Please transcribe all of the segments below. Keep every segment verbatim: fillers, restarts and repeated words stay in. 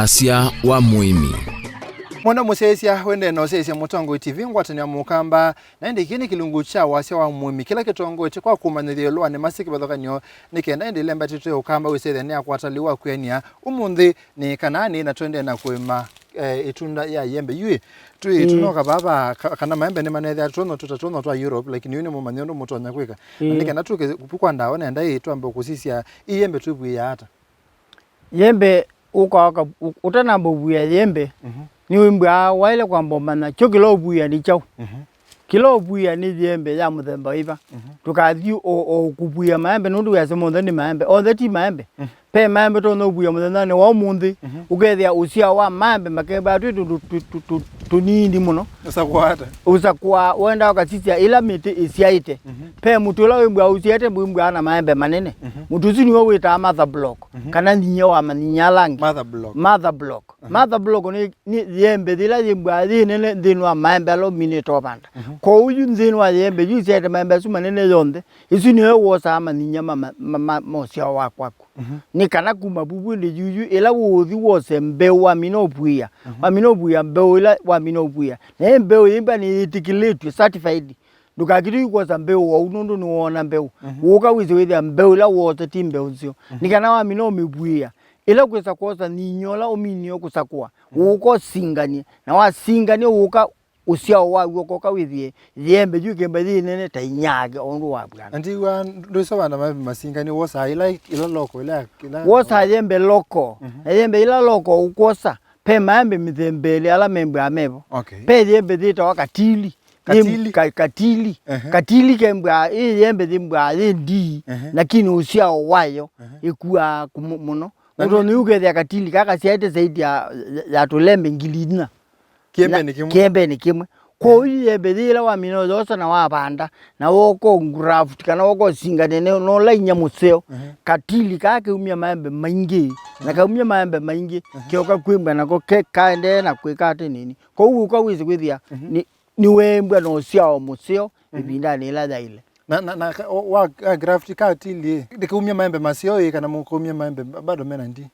Wasya wa mũĩmi. Mũno mũsyaĩĩsya, wendee na ũsyaĩĩsya Mũtongoi T V, ngwatanĩo ya Mũkamba, na ĩndĩ kĩĩ nĩ kĩlungu kya wasya wa mũĩmi kĩla kĩtongoetye kwa kũmanyĩthya ĩũlũ wa nĩma syĩ kĩvathũkany'o, nĩ kenda ĩndĩ ĩla ĩmbatĩtwe Ũkamba wĩsethya nĩyakwata lĩu wa kwĩanĩa ũmũnthĩ, nĩ kana nĩ na tũendee na kũĩma, eh, ĩtunda ya yembe. Yu ĩ, twĩ, mm, tũnoka vava ka-, kana maembe nĩmanethea tũno tũta tũno twa Europe, lakini yu nĩmũmanye ũndũ mũtonya kwĩka. Na, mm, nĩ kenda tũke vu kwa ndawa nenda ĩ, twambe kũsisya ĩ yembe twĩvuĩaa ata? Yembe ũka-, ũka-, ũ-, ũtanamba ũvuĩa yembe, mhm, nĩwĩmbwaa waĩle kwamba ũmanya kyo kĩla ũvuĩa nĩ kyaũ. Mhm. Kĩla ũvuĩa nĩ yembe ya mũthemba wĩva. Mhm. Ndũkathi o, o kũvuĩa maembe nũndũ wĩasya monthe nĩ maembe. Onthe ti maembe. Mhm. Ve maembe tonya ũvuĩa mũthenyanĩ wa ũmũnthĩ, mhm, ũkethĩa ũsyao wa maembe makembaa twĩ tũ-, tũ-, tũ-, tũ-, tũ-, tũnini mũno. Ũsakũa ata? Ũsakũa, wendaa ũkasisya ĩla mĩtĩ ĩsyaĩte. Mhm. Ve mũtĩ ũla wĩmbwaa ũsyaĩte wĩmbwaa na maembe manene. Mhm. Mũtĩ ũsu nĩw'o wĩtaa mother block, mhm, kana nyinyia wa manyinyia ala angĩ. Mother block. Mother block. Mhm. Mother block nĩ, nĩ yembe yĩla yĩmbwaa yĩ nene nthĩnĩ wa maembe ala ũminĩte ũvanda. Mhm. Kwoou yu nthĩnĩ wa yembe yu ĩsyaĩte maembe asu manene yonthe, ĩsu nĩyo wosaa manyinyia ma, ma, ma, ma, ma ũsyao wa kwaku. Mhm. Nĩ kana kuma vuvu ĩndĩ yuyu ĩla ũũthi wose mbeũ wamina ũvuĩa. Mhm. Wamina ũvuĩa mbeũ ĩla wamina ũvuĩa. Na ĩ mbeũ yĩmbwa nĩyĩtĩkĩlĩtw'e, certified. Ndũkakĩte yu kwosa mbeũ wau nũndũ nĩwoona mbeũ. Mhm. Ũka wĩse wĩthĩa mbeũ ĩla wose ti mbeũ nzeo. Mhm. Nĩ kana wamina ũmĩvuĩa. Ĩla ũkwĩsa kwosa nyinyia ũla ũminie kũsakũa. Mhm. Ũka ũsinganie. Na wasingania ũka ũsyao waw'o ũkoka wĩthĩe yembe yu ĩkemba yĩ nene ta inyake o ũndũ wavw'ana. Na ndiw'a ndwĩsa vanda maembe masingani, wosaa ĩla, ĩla loko, ĩla, ĩla. Wosaa yembe loko. Mhm. Na yembe ĩla loko ũkwosa, ve maembe mĩthemba ĩlĩ ala membwaa mevo. Okay. Ve yembe yĩtawa katili. Katili? Yĩ-, ka-, katili. Ehe. Katili kembwaa, ĩ yembe yĩmbwaa yĩ ndii, ehe, lakini ũsyao wayo, ehe, ĩkuaa kũ-, mũ-, mũno. Na ũndũ nĩ ũkethĩa katili kaa kasyaĩte zaidi ya, ya, ya tũlembe ngili inya. Kĩembenĩ kĩmwe. Kĩembenĩ kĩmwe. Kwoou yu yembe yĩla wamina ũyosa na wavanda, na woka graft, kana woka singane na ũla inya mũseo, mhm, katili kaa keumya maembe maingĩ, na, mhm, kaumya maembe maingĩ, mhm, keoka kwĩmbwa nako ke-, kaendee na kwĩka ate nini. Kwoou ũka wĩsĩ kwĩthĩa, mhm, nĩ, nĩweembwa na ũsyao mũseo, mhm, ĩvindanĩ ĩla yaĩle. Na, na, na ka-, wa, wa graft katili, ndĩkaumya maembe maseo ĩ, kana mũkaumya maembe ba-, bado mena ndi?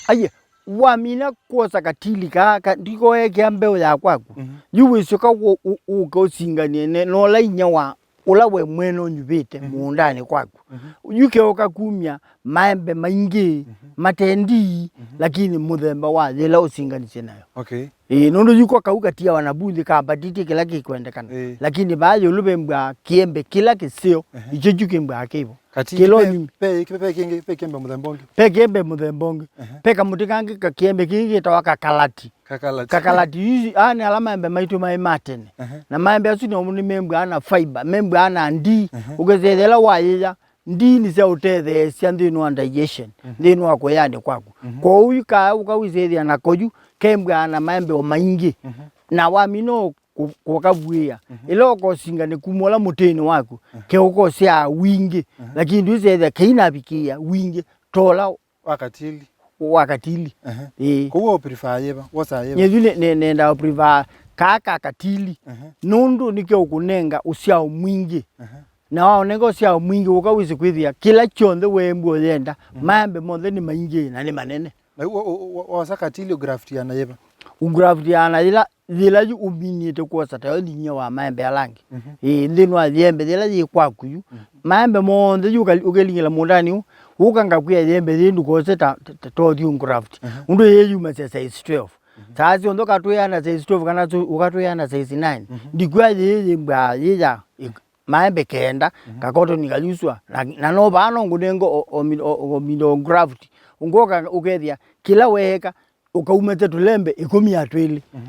Aiye, wamina kwosa katili kaa, ka-, ndikoekea mbeũ ya kwaku. Mhm. Yu wĩsyoka wũ-, ũ-, ũke ũsinganie ne-, nola inya wa ũla we mwene ũnyuvĩte, mhm, mũũndanĩ kwaku. Mhm. Yu keũka kumya maembe maingĩ, mhm, mate ndii, mhm, lakini mũthemba wa yĩla ũsinganisye nayo. Okay. Ĩĩ, nũndũ yu ko kau katiawa na mbuthi kambatĩtye kĩla kĩkwendekana. Ĩĩ. Lakini vaa ĩũlũ vembwaa kĩembe kĩla kĩseo, ehe, ikyo kyu kĩmbwaa kĩvo. Katili kĩla pe-, ũnyumi. Pe, pe, pe kĩngĩ, pe kĩembe mũthemba ũngĩ. Pe kĩembe mũthemba ũngĩ. Ehe. Pe kamũtĩ kangĩ ka kĩembe kĩngĩ kĩtawa kakalati. Kakalati. Kakalati, ii, aa nĩ ala maembe maitũ maĩ ma tene. Ehe. Na maembe asu namo nĩmembwaa na fiber, membwaa na ndii. Ehe. Ũkĩsethela wayĩya, ndii nĩsyaũtetheesya nthĩnĩ wa digestion, mhm, nthĩnĩ wa kũyanĩ kwaku. Mhm. Kwoou yu kaa ũka wĩsĩthĩa nako yu kembwaa na maembe o maingĩ. Mhm. Na wamina kũ-, kũkavuĩa. Mhm. Ĩla ũkosingane kuma ũla mũtĩnĩ waku, mhm, keũkosyaa wingĩ. Mhm. Lakini ndwĩsethĩa keinavikĩĩa wingĩ tola wa katili. Wa katili. Ehe. Ĩĩ. Kwoou wa prefer yĩva? Wosaa yĩva? Nyie yu nĩ, nĩ, nenda prefer kaa ka katili. Ehe. Nũndũ nĩkeũkũnenga ũsyao mwingĩ. Ehe. Na waũnenga ũsyao mwingĩ, ũka wĩsĩ kwĩthĩa kĩla kyonthe weembwa ũyenda, mhm, maembe monthe nĩ maingĩ na nĩ manene. Na wa-, wa-, wa-, wosa katili ũgraftiana yĩva? Ũgraftiana yĩla, yĩla yu ũminĩte kwosa tayo nyinyia wa maembe ala angĩ. Mhm. Ĩĩ, nthĩnĩ wa yembe yĩla yĩ kwaku yu. Mhm. Maembe monthe yu ũka-, ũkelingĩla mũũndanĩ ũ, ũka ngakwĩa yembe yĩĩ ndũkose ta, ta, ta, ta ũthi ũgraft. Mhm. Ũndũ yĩĩ yumasya size twelve. Mhm. Saa syonthe ũkatwĩa na size twelve kana tu-, ũkatwĩa na size nine. Mhm. Ndikwĩa yĩĩ yĩmbwaa yĩ ya, ĩ-, maembe kenda, mhm, kakotoni kayuswa, na, na no vaa no ngũnengo o, o, mi-, o, o, mindo graft. Ũngoka ũkethĩa, kĩla weeka, ũkaumĩte tũlembe ĩkũmi ya twĩlĩ. Mhm.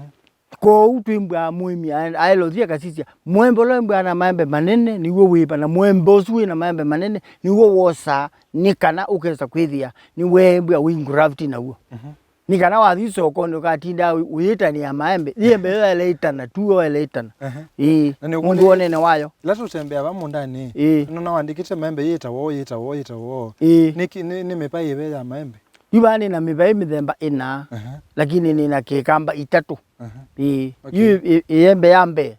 Kwoou twĩmbwaa mũĩmi ae-, aĩle ũthi akasisya, mũembe ũla wĩmbwaa na maembe manene nĩw'o wĩva, na mũembe ũsu wĩ na maembe manene nĩw'o wosaa, nĩ kana ũkesa kwĩthĩa nĩweembwa wĩ graft naw'o. Mhm. Nĩ kana wathi sokonĩ ũkatindaa ũ-, ũyĩtanĩa maembe. Yembe yo yaĩle ĩtana, tu yo yaĩle ĩtana. Ehe. Ĩĩ. Na nĩ mũndũ ũkũlĩ-, wonene wayo. Ĩla tũtembea va mũũndanĩ, ĩĩ, nĩnona wandĩkĩte maembe yĩtawa ũũ, yĩtawa ũũ, yĩtawa ũũ. Ĩĩ. Nĩ kĩ-, nĩ, nĩ mĩpaĩ yĩva ya maembe? Yu vaa nĩ na mĩpaĩ mĩthemba ĩna, ehe, lakini nĩ na kĩkamba itatũ. Ehe. Ĩĩ. Okay. Yu ĩ-, ĩ-, ĩembe ya mbee.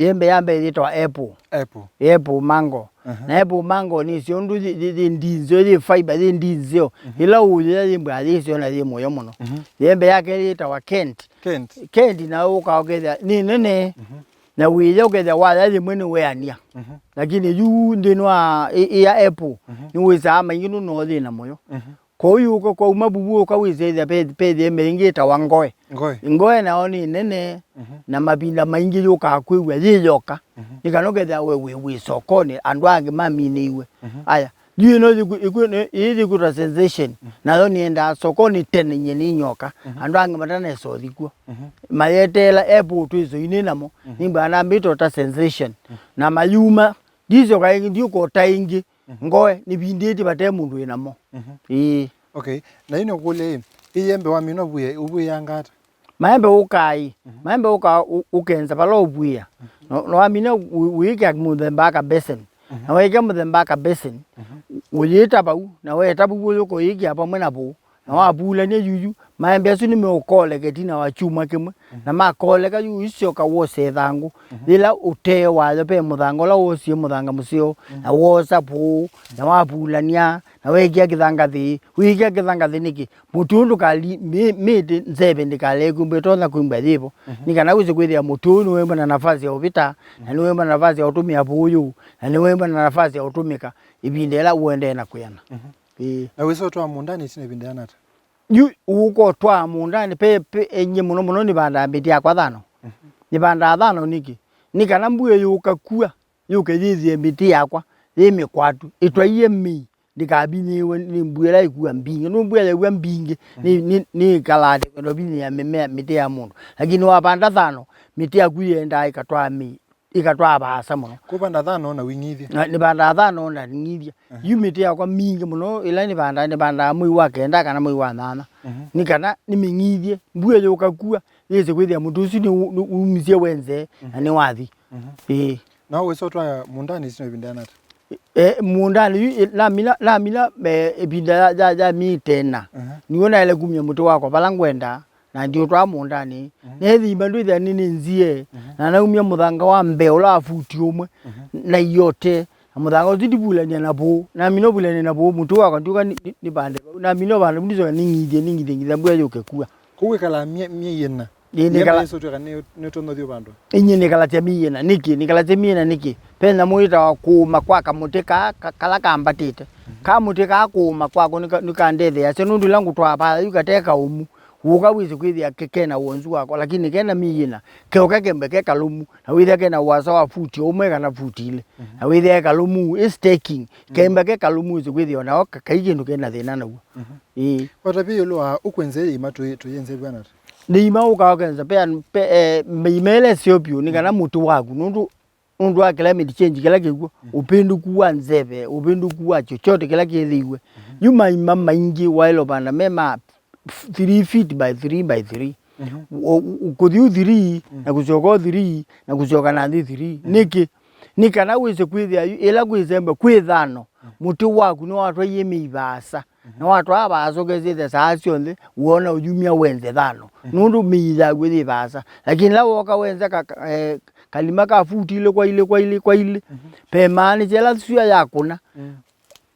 Yembe ya mbee yĩtawa apple. Apple. Apple mango. Aha. Na apple mango nĩ syo ũndũ yĩ, yĩ, yĩ ndi nzeo, yĩ fiber, yĩ ndi nzeo. Mhm. Ĩla ũyũya yĩmbwa yĩ syo na yĩ mũyo mũno. Mhm. Yembe yake yĩtawa Kent. Kent. Kent nayo ũkaa ũkethĩa nĩ nene. Mhm. Na wĩya ũkethĩa waya yĩmwe nĩ weania. Mhm. Lakini yu nthĩnĩ wa ĩ, ĩ ya apple, mhm, nĩ wĩsaa maingĩ nũno yĩ na mũyo. Mhm. Kwoou yũka kwauma vuvu ũka wĩsĩthya pe, pe yembe ĩngĩ ĩtawa ngoe. Ngoe. Ngoe nayo nĩ nene, mhm, na mavinda maingĩ yũkaa kwĩw'a yĩ yoka. Mhm. Nĩ kana ũkethĩa we wĩ, wĩ sokonĩ, andũ angĩ maminĩiwe. Mhm. Aya, yu ĩno yĩkwĩtwa sensation, mhm, nayo nĩendaa sokonĩ tene nyie nĩ nyoka, mhm, andũ angĩ matanesa ũthi kw'o. Mhm. Mayeteela apple twĩ soinĩ namo, mhm, nĩmbaa nambĩte ũta sensation. Mhm. Na mayuma, ndisyoka ĩngĩ, ndiũkota ĩngĩ. Mhm. Ngoe nĩvindĩtye vate mũndũ wĩ namo. Mhm. Ĩĩ. Okay. Na yu nĩkũlye ĩ, ĩ yembe wamina ũvuĩe, ũvuĩanga ata? Maembe ũkaa ĩ. Mhm. Maembe ũkaa ũ-, ũkenza vala ũvuĩa. Mhm. Na, na wamina ũ-, ũyĩkĩa mũthemba wa ka basin. Mhm. Na wekĩa mũthemba wa ka basin, mhm, ũyĩta vau, na weta vuvu ũyũka ũyĩkĩa vamwe na vũũ. Na wavulany'a yuyu, maembe asu nĩmeũkoleka ĩtina wa kyumwa kĩmwe, mhm, na makoleka yu isyoka wose ĩthangũ. Mhm. Yĩla ũtee wayo ve mũthanga ũla wosie mũthanga mũseo, mhm, na wosa vũũ, na wavulany'a, na wekĩa kĩthangathĩ. Wĩkĩa kĩthangathĩ nĩkĩ? Mũtĩ ũyũ ndũkali-, mĩ-, mĩtĩ nzeve ndĩkalee kwĩmbwa, ĩtonya kwĩmbwa yĩvo. Mhm. Nĩ kana wĩse kwĩthĩa mũtĩ ũyũ nĩwaĩmwa na nafasi ya ũvĩta, na, mhm, nĩwaĩmwa na nafasi ya ũtũmĩa vũũ, na nĩwaĩmwa na nafasi ya ũtũmĩka ĩvinda ĩla ũendee na kwĩana. Mhm. Ĩĩ. Na wĩsa ũtwaa mũũndanĩ ĩtina ĩvinda yĩana ata? Yu ũkotwaa mũũndanĩ pe, pe, enyie mũno mũno nĩvandaa mĩtĩ yakwa thano. Mhm. Nĩvandaa thano nĩkĩ? Nĩ kana mbua yũka kua, yũke yĩthĩe mĩtĩ yakwa yĩ mĩkwatu, ĩtwaie mĩi, ndĩkavinyĩĩwe nĩ mbua ĩla ĩkua mbingĩ. Nũndũ mbua yaĩw'a mbingĩ, nĩ, mhm, nĩ, nĩĩkalaa kwenda vinyĩĩa mĩmea, mĩtĩ ya mũndũ. Lakini wavanda thano, mĩtĩ yaku yendaa ĩkatwaa mĩi. Ĩkatwaa vaasa mũno. Kũvanda thano na wing'ithye. Na nĩvandaa thano na ng'ithya. Aha. Yu mĩtĩ yakwa mingĩ mũno, ĩla nĩvandaa, nĩvandaa mwei wa kenda kana mwei wa nyanya. Mhm. Nĩ kana nĩmĩng'ithye, mbua yũka kua, yĩse kwĩthĩa mũtĩ ũsu nĩ, nĩ umisye wenze, mhm, na nĩwathi. Mhm. Ĩĩ. Na wĩsa ũtwaa mũũndanĩ ĩtina ĩvinda yĩana ata? E, mũũndanĩ yu, e, namina, namina, e, ĩvinda ya, ya, ya myei ĩtena. Aha. Nĩw'o naĩle kumya mũtĩ wakwa vala ngwenda. Na ndiũtwaa mũũndanĩ. Mhm. Neethĩima ndwĩthĩa nĩ, nĩ nzie, mhm, na naumya mũthanga wa mbee ũla wa futi ũmwe, mhm, na iote, na mũthanga ũsu ndivulany'a na vũũ. Namina ũvulany'a na vũũ, mũtĩ wakwa ndiũka nĩ, nĩ, nĩvande vau. Namina ũvanda vau, ndisoka nĩng'ithye, nĩng'ithye, ngitha mbua yũke kua. Kũu wĩkalaa myei, myei ĩna. Ĩĩ, nĩkala- Yembe yĩsa ũtw'ĩka nĩ, nĩũtonya ũthi ũvandwa. Inye nĩkalasya myei ĩna nĩkĩ? Nĩkalasya myei ĩna nĩkĩ? Ve nyamũ yĩtawa kũũma kwa kamũtĩ kaa, ka-, kala kambatĩte. Mhm. Kamũtĩ kaa kũũma kwako nĩka-, nĩkandetheeasya, nũndũ ĩla ngũtwaa vaya yu kate kaũmu. Wũka wĩsĩ kwĩthĩa ke-, kena wonzu wakwa, lakini kena myei ĩna, keũka kembe ke kalũmu, na wĩthĩa kena ũasa wa futi ũmwe kana futi ilĩ. Mhm. Na wĩthĩa e kalũmu, ĩ staking, mhm, kembe ke kalũmu wĩsĩ kwĩthĩa o nao ka-, kai kĩndũ kena thĩna naw'o. Mhm. Ĩĩ. Watavye ĩũlũ wa ũkwenzĩa ĩima tũyĩ-, tũyĩenze vw'ana ata? Nĩ ĩima ũkaa ũkenza, pe, pe, eh, ĩima ĩla ĩseo vyũ, nĩ kana, mhm, mũtĩ waku, nũndũ, nũndũ wa climate change kĩla kĩkw'o, mhm, ũvĩndũku wa nzeve, ũvĩndũku wa chochote kĩla kĩthĩiwe. Mhm. Yu maima maingĩ waĩle ũvanda me ma three feet by three by three. Mhm. Ũ-, ũ-, kũthi ũ three, mm, na kũsyoka ũ three, na kũsyoka na nthĩ three. Mhm. Nĩkĩ? Nĩ kana wĩse kwĩthĩa yu, ĩla kwĩ sembe, kwĩ thano, mm, mũtĩ waku nĩwatwaie mĩi vaasa. Mhm. Nĩwatwaa vaasa ũkesĩthya saa syonthe, wona ũyumya wenze thano. Mhm. Nũndũ mĩi yaku yĩ vaasa. Lakini ĩla woka wenze ka, ka, eh, kalima ka futi ilĩ kwa ilĩ kwa ilĩ kwa ilĩ, mhm, pemaanĩsya ĩla sua yakũna. Mm.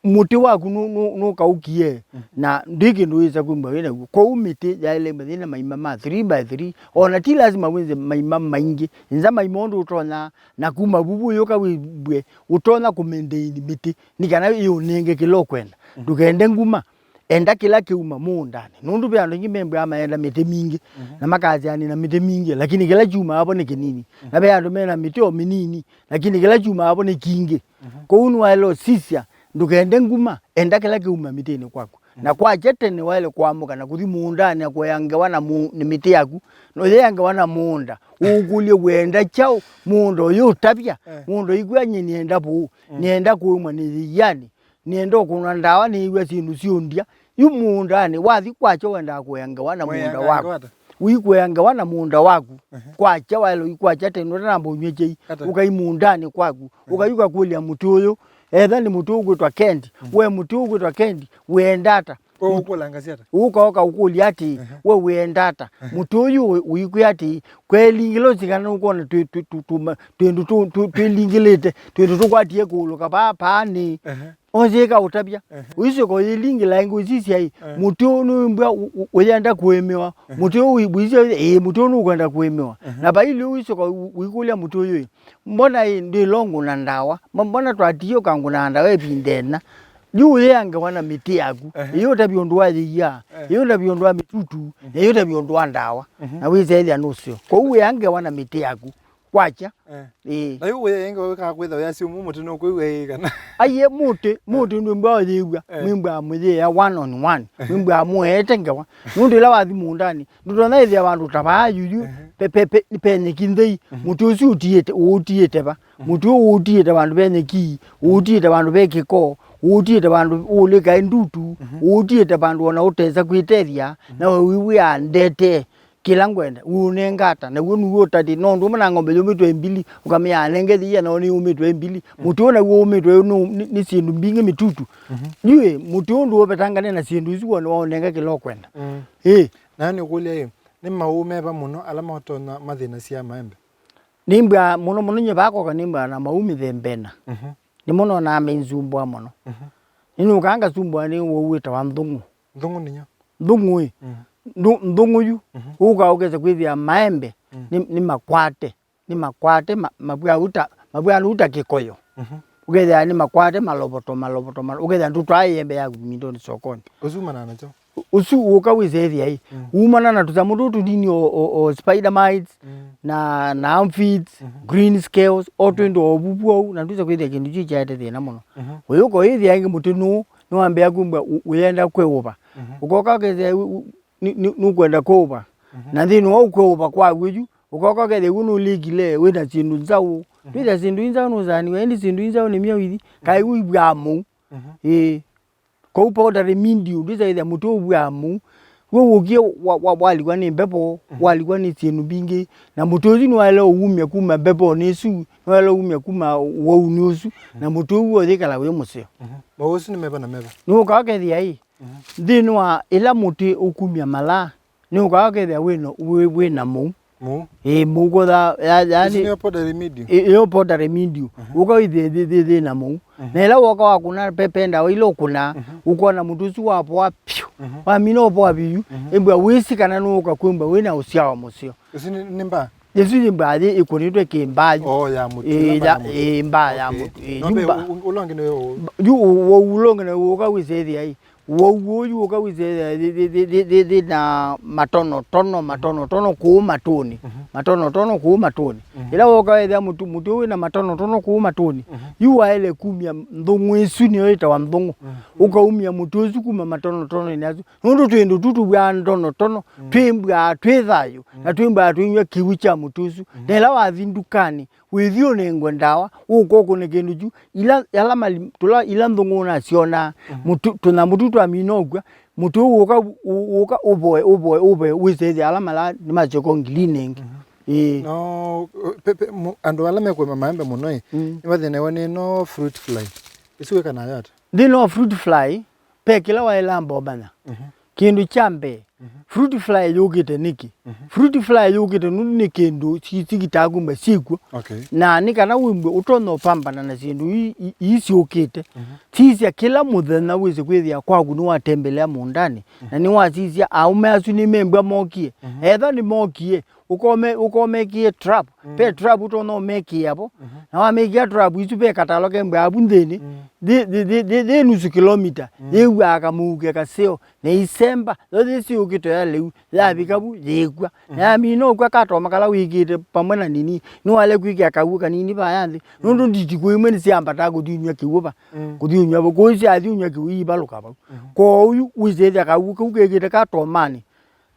Mũtĩ waku nũ-, nũ-, nũkaũkie, mm, na ndwĩ kĩndũ wĩsa kwĩmbwa wĩ naw'o. Kwoou mĩtĩ yaĩle ĩmwe yĩna maima ma three by three, o na ti lasima wĩnze maima maingĩ. Enza maima ũndũ ũtonya, na kuma vuvu ũyũka wĩmbwe ũtonya kũmaintain mĩtĩ, nĩ kana ĩũnenge kĩla ũkwenda. Mm. Ndũkende nguma, enda kĩla kĩuma mũũndanĩ. Nũndũ ve andũ aingĩ membwaa mayenda mĩtĩ mingĩ, mhm, na makasya nĩ na mĩtĩ mingĩ, lakini kĩla kyumaa vo nĩ kĩnini. Mhm. Na ve andũ mena mĩtĩ o mĩnini, lakini kĩla kyumaa vo nĩ kingĩ. Mhm. Kwoou nĩwaĩle ũsisya, ndũkende nguma, enda kĩla kĩuma mĩtĩnĩ kwaku. Mhm. Na kwakya tene waĩle kũamũka na kũthi mũũndanĩ na kũea ngewa na mũ-, nĩ mĩtĩ yaku, na ũyea ngewa na mũũnda. Ũkũlye wĩenda kyaũ, mũũnda ũyũ ũtavya, eh, mũũnda ũikw'a nyie nĩenda vũũ, mm, nĩenda kũĩmwa nĩ yĩianĩ, nĩenda ũkũnwa ndawa nĩĩw'a syĩndũ syũndya. Yu mũũndanĩ, wathi kwakya wendaa kũea ngewa na mũũnda waku. Ũikũea ngewa na mũũnda waku. Ehe. Kwakya waĩle ũikwakya tene ũtanamba ũnyw'a kyai. Ata? Ũkai mũũndanĩ kwaku. Ehe. Ũkai ũkakũlya mũtĩ ũyũ. Etha nĩ mũtĩ ũkwĩtwa Kent. Mm. We mũtĩ ũkwĩtwa Kent, wĩenda ata? Ũkũlanga syata. Ũkaoka ũkũlya atĩ, ehe, we wĩenda ata? Ehe. Mũtĩ ũyũ wĩ-, wĩkwĩa atĩ, kwelingĩla ũsikana ũkona twĩ-, twĩ-, twĩ-, tũma-, twĩndũ tũ-, tũ-, twĩlingĩlĩte, twĩndũ tũkwatie kũũlũka paa, paanĩ. Ehe. Onzĩka ũtavya. Ehe. Ũisyoka ũyĩlingĩla ĩngĩ ũsisya ĩ, ehe, mũtĩ ũyũ nĩwĩmbwa ũ-, ũ-, ũyenda kũĩmĩwa. Ehe. Mũtĩ ũyũ wĩisya, ĩĩ, mũtĩ ũyũ nũkwenda kũĩmĩwa. Ehe. Na vailĩ ũisyoka ũ-, ũikũlya mũtĩ ũyũ ĩ, mbona ĩ, ndĩlongũna ndawa? Mbo-, mbona twatiie ũkangũna ndawa ĩvinda ĩna? Yu ũyĩangewa na mĩtĩ yaku. Ehe. Ĩyĩ ũtavya ũndũ wa yĩia. Ehe. Ĩyĩ ũtavya ũndũ wa mĩtutu. Mhm. Na ĩyĩ ũtavya ũndũ wa ndawa. Mhm. Na wĩsethya nũseo. Kwoou wĩangewa na mĩtĩ yaku. Kwakya. Eh. Ĩĩ. Na yu wĩya ĩngĩ ũkaa kwĩtha wĩasya ũmũ mũtĩ nũkwĩw'a ĩĩ kana? Aiye mũtĩ, mũtĩ ndwĩmbwa ũyĩw'a. Eh. Mwĩmbwa mũyĩea one on one. Eh. Mwĩmbwa mũete ngewa. Nũndũ ĩla wathi mũũndanĩ, ndũtonya ĩthĩa vandũ ta vaa yuyu, ehe, pe, pe, pe, pe nyeki nthei. Mhm. Mũtĩ ũsu ũtiĩte, ũũtiĩte va? Mhm. Mũtĩ ũũ ũũtiĩte vandũ ve nyeki, ũũtiĩte vandũ ve kĩko, ũũtiĩte vandũ ũũlĩkae ndutu, mhm, ũũtiĩte vandũ ona ũtesa kwĩtethya, mhm, na we wĩw'ĩa ndete. Kĩla ngwenda, ũũnenga ata? Naw'o nĩw'o ũtati, no ũndũ ũmwe na ng'ombe yũmĩtwe mbili, ũkamĩaa nenge yĩia, nao nĩyũmĩtwe mbili. Mm. Mũtĩ ũũ naw'o ũmĩtwe nĩ, nĩ, nĩ syĩndũ mbingĩ mĩtutu. Mhm. Yu ĩ, mũtĩ ũũ ndũũvetangane na syĩndũ isu wone waũnenga kĩla ũkwenda. Mm. Ĩ. Na nĩkũlya ĩ, nĩ maũũ meva mũno ala matonya mathĩnasya maembe? Nĩmbwaa mũno mũno, nyie vakoka nĩmbwaa na maũũ mĩthemba ĩna. Mhm. Nĩmo nonaa meinzumbũa mũno. Mhm. Nĩnũkaa ngasumbũa nĩ ũwau wĩtawa nthũng'ũ. Nthũng'ũ nĩyo? Nthũng'ũ ĩ. Mm. Nthũ-, nthũng'ũ yu, mhm, ũkaa ũkesa kwĩthĩa maembe, mm, nĩ, nĩ makwate, nĩ makwate, ma-, mavw'a ũta, mavw'a ũta kĩkoyo. Mhm. Ũkethĩa nĩ makwate malovoto, malovoto, malo-, ũkethĩa ndũtwaa ĩembe yaku mindonĩ sokonĩ. Ũsu umanaa nakyo? Ũ-, ũsu ũka wĩsethĩa ĩ. Mm. Umana na tũsamũ tũtũ tũnini o, o, o spider mites, mm, na, na aphids, mhm, green scales, o, mhm, twĩndũ o vuvu ou, na ndwĩsa kwĩthĩa kĩndũ kyu kyaete thĩna mũno. Mhm. Ũyũka ũyĩthĩa ĩngĩ mũtĩ nũũ, nĩwambĩa kwĩmbwa ũ-, ũyenda kwĩũva. Mhm. Ũkoka ũkethĩa ũ-, ũ-, nĩ, nĩ, nũkwenda kwĩũva. Mhm. Na nthĩnĩ wa ũkwĩũva kwaku yu, ũkoka ũkethĩa w'o nũlĩkile wĩna syĩndũ nzaũ. Mhm. Twĩthĩa syĩndũ inzaũ nũsaaniwa, ĩndĩ syĩndũ inzaũ nĩ myaũ ithi? Kaĩ, mhm, ũivw'aa mũu. Mhm. Ĩĩ. Kwoou powdery mildew, ndwĩsa kwĩthĩa mũtĩ ũvw'aa mũu. W'o wũkie wa, wa, walikwa nĩ mbepo, mhm, walikwa nĩ syĩndũ mbingĩ. Na mũtĩ ũsu nĩwaĩle ũumya kuma mbeponi ĩsu, nĩwaĩle ũumya kuma ũaunĩ ũsu. Mhm. Na mũtĩ ũu w'o ũyĩkala wĩ mũseo. Mhm. Maũũ asu nĩ meva na meva? Nĩwũkaa ũkethĩa ĩ, mhm, nthĩnĩ wa ĩla mũtĩ ũkumya malaa, nĩwũkaa ũkethĩa wĩna, wĩ, wĩna mũu. Mũu? Ĩĩ, mũu kotha, ya, isu yani, nĩyo powdery mildew? Ĩ-, ĩyo powdery mildew. Mhm. Ũka wĩthĩe thĩ, thĩ, thĩ na mũu. Mhm. Na ĩla woka wakũna pe, pe ndawa ila ũkũnaa, mhm, ũkona mũtĩ ũsu wapoa piũ. Mhm. Wamina ũpoa piũ, mhm, ĩmbwa wĩsi kana nũũka kwĩmbwa wĩna ũsyao mũseo. Isu nĩ, nĩ mbaa? Isu nĩ mbaa yĩ ĩkũnĩtwe kĩ mbaa yu. Oh, ya mũtu, ĩĩ, namba ya, ya mũtu. Ĩĩ, mbaa ya, okay, mũtu. Ĩĩ, nombe yu mbaa. U-, u-, ũla ũngĩ nĩ ũ-, yu ũ-, ũwau ũla ũngĩ nĩ ũka wĩsethĩa ĩ. Ũwau ũyũ ũka wĩsethĩa thĩ, thĩ, thĩ, thĩ, thĩ, thĩ na matonotono, matonotono kũu matũnĩ. Mhm. Matonotono kũu matũnĩ. Mhm. Ĩla woka wethĩa mũtĩ, mũtĩ ũyũ wĩna matonotono kũu matũnĩ, mhm, yu waĩle kumya nthũng'ũ ĩsu, nĩyo ĩtawa nthũng'ũ. Mhm. Ũkaumya mũtĩ ũsu kuma matonotononĩ asu. Nũndũ twĩndũ tu tũvw'aa ndonotono, mm, twĩmbw'aa twĩ thayũ, mm, na twĩmbw'aa tũinyw'a kĩw'ũ kya mũtĩ ũsu. Mhm. Na ĩla wathi ndukanĩ, wĩthi ũnengwe ndawa, ũka ũkũne kĩndũ kyu, ila, ala mali, tũla, ila nthũng'ũ ũnasyonaa, mhm, mũtu, tũnyamũ tu twamina ũkw'a, mũtĩ ũũ ũka, ũ-, ũka ũvoe, ũvoe, ũvoe, wĩsethya ala mala nĩmasyoka ngilini ĩngĩ. Mhm. Ĩĩ. No, pe-, pe-, mu-, andũ ala mekũĩma maembe mũno ĩ, mm, nĩmathĩnawa nĩ no fruit fly. Ĩsu wĩkanayo ata? Nthĩna wa fruit fly, pe kĩla waĩlamba ũmanya. Mhm. Kĩndũ kya mbee, mhm, fruit fly yũkĩte nĩkĩ? Mhm. Fruit fly yũkĩte nũndũ nĩ kĩndũ si-, sikitaa kumba syĩkw'o. Okay. Na nĩ kana wĩmbwe ũtonya ũpambana na syĩndũ ii, ii, ii syũkĩte. Mhm. Sisya kĩla mũthenya wĩsĩ kwĩthĩa kwaku nĩwatembelea mũũndanĩ, mhm, na nĩwasisya aũme asu nĩ membwa mokie. Mhm. Etha nĩmokie, ũkome-, ũkomekĩe trap. Mm. Ve trap ũtonya ũmekĩĩa vo. Mhm. Na wamekĩa trap isu ve katalo kembwaa vu nthĩnĩ, mm, thĩ, thĩ, thĩ, thĩ, thĩ nusu kilomita, mm, yĩw'aa kamũuke kaseo, na isemba, yo yĩsyũkĩte ya lĩu, yavika vu, yĩkw'a. Mhm. Na yamina ũkw'a katoma kala wĩkĩte pamwe na nini, nĩwaĩle kwĩkĩa kaw'ũ kanini vaya nthĩ. Mm. Nũndũ nditikũ imwe nĩsyambataa kũthi ũnyw'a kĩw'ũ va. Mm. Kũthi ũnyw'a vo. Kwoou syathi ũnyw'a kĩw'ũ iivalũka vau. Mhm. Kwoou wĩsĩthya kaw'ũ kau kekĩte katomanĩ,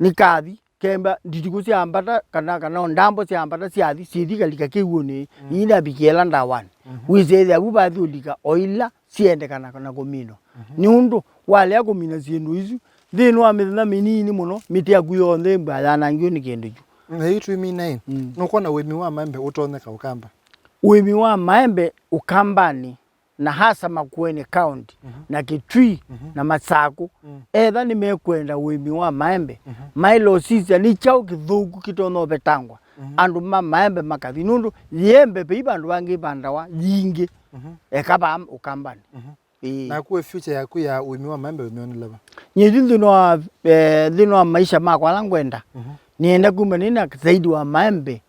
nĩkathi. Kemba nditikũ syambata, kana, kana o ndambo syambata syathi, syithi kalika kĩw'ũnĩ, mm, iinavikie ĩla ndawanĩ. Mhm. Wĩsĩthya vu vathi ũlika o ila syendekana na kũminwa. Mhm. Nĩ ũndũ walea kũmina syĩndũ isu, nthĩnĩ wa mĩthenya mĩnini mũno, mĩtĩ yaku yonthe ĩmbwa yanangiwe nĩ kĩndũ kyu. Na yu twĩmina ĩ, mm, nũkwona ũĩmi wa maembe ũtonyeka Ũkamba? Ũĩmi wa maembe Ũkambanĩ na hasa Makueni County, Mhm. na Kitui, Mhm. na Masaku, Mm. etha nĩmekwenda ũĩmi wa maembe, Mhm. maĩle ũsisya nĩ kyaũ kĩthũku kĩtonya ũvetangwa. Mhm. Andũ ma maembe makathi, nũndũ yĩembe vei vandũ vangĩ vandawa yingĩ, Mhm. eka vaa Ũkambanĩ. Mhm. Ĩĩ. Naku we future yaku ya ũĩmi wa maembe ũmĩonela va? Nyie yu nthĩnĩ wa, eh, nthĩnĩ wa maisha makwa ala ngwenda, Mhm. nĩenda kuma nĩna zaidi wa maembe.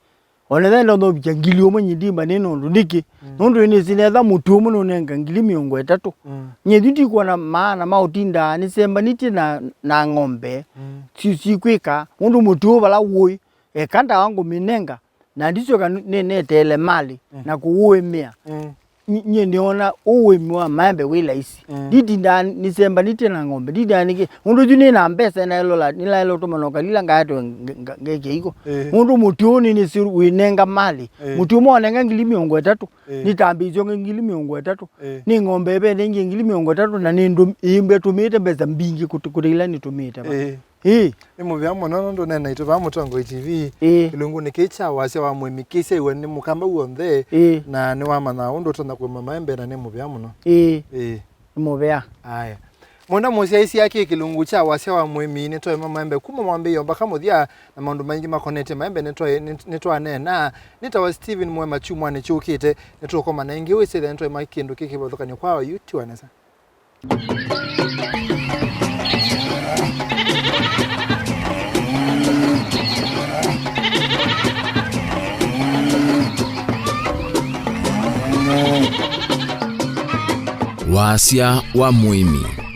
Ona ethĩwa ndonya ũvikya ngili ũmwe nyie ndimba nĩ nũndũ nĩkĩ? Mm. Nũndũ nĩsĩ netha mũtĩ ũmwe nũnenga ngili mĩongo ĩtatũ. Mm. Nyie yu ndikwona maana ma ũtindaa nĩsembanĩtye na, na ng'ombe. Mm. Si, sikwĩka, nũndũ mũtĩ ũũ vala ũĩ, eka ndawa ngũmĩnenga, na ndisyoka nĩ-, nĩneteele malĩ Mm. na kũũĩmĩa. Mm. Nyi-, nyie nĩona ũĩmi wa maembe wĩ laisi. Mm. Nditindaa nĩsembanĩtye na ng'ombe, nditindaa nĩkĩ, nũndũ yu nĩna mbesa naĩlola, nĩlaĩla ũtũmana ũkalila ngaetwe nge-, nge-, ngeke iko. Eh. Nũndũ mũtĩ ũũ nĩnĩsĩ wĩnenga malĩ. Eh. Mũtĩ ũmwe wanenga ngili mĩongo ĩtatũ, Eh. nĩtambĩĩsye ũngĩ ngili mĩongo ĩtatũ. Eh. Nĩ ng'ombe ĩvete ĩngĩ ngili mĩongo ĩtatũ, na nĩ ndũ-, ĩmbe tũmĩĩte mbesa mbingĩ kũtĩ, kũtĩ ila nĩtũmĩĩte va. Eh. Ĩĩ. Nĩ mũvea mũno nũndũ ũneena naitũ vaa Mũtongoi T V. Ĩĩ. Kĩlungunĩ kĩĩ kya wasya wa mũĩmi kĩsyaĩwe nĩ Mũkamba w'onthe, Ĩĩ. na nĩwamanya ũndũ ũtonya kũĩma maembe na nĩ mũvea mũno. Ĩĩ. Ĩĩ. Nĩ mũvea. Aya. Mwenda mũsyaĩĩsya kĩ kĩlungu kya wasya wa mũĩmi nĩtwaĩma maembe kuma mwambĩĩo mpaka mũthya, na maũndũ maingĩ makonetye maembe nĩtwaĩ-, nĩ-, nĩtwaneena. Nĩtawa Stephen Mwema. Kyumwanĩ kyũkĩte nĩtũkomana ĩngĩ wĩsĩthya nĩtwaĩma kĩndũ kĩ kĩvathũkany'o kwa oyu tiwa nesa. Wasya wa mũĩmi.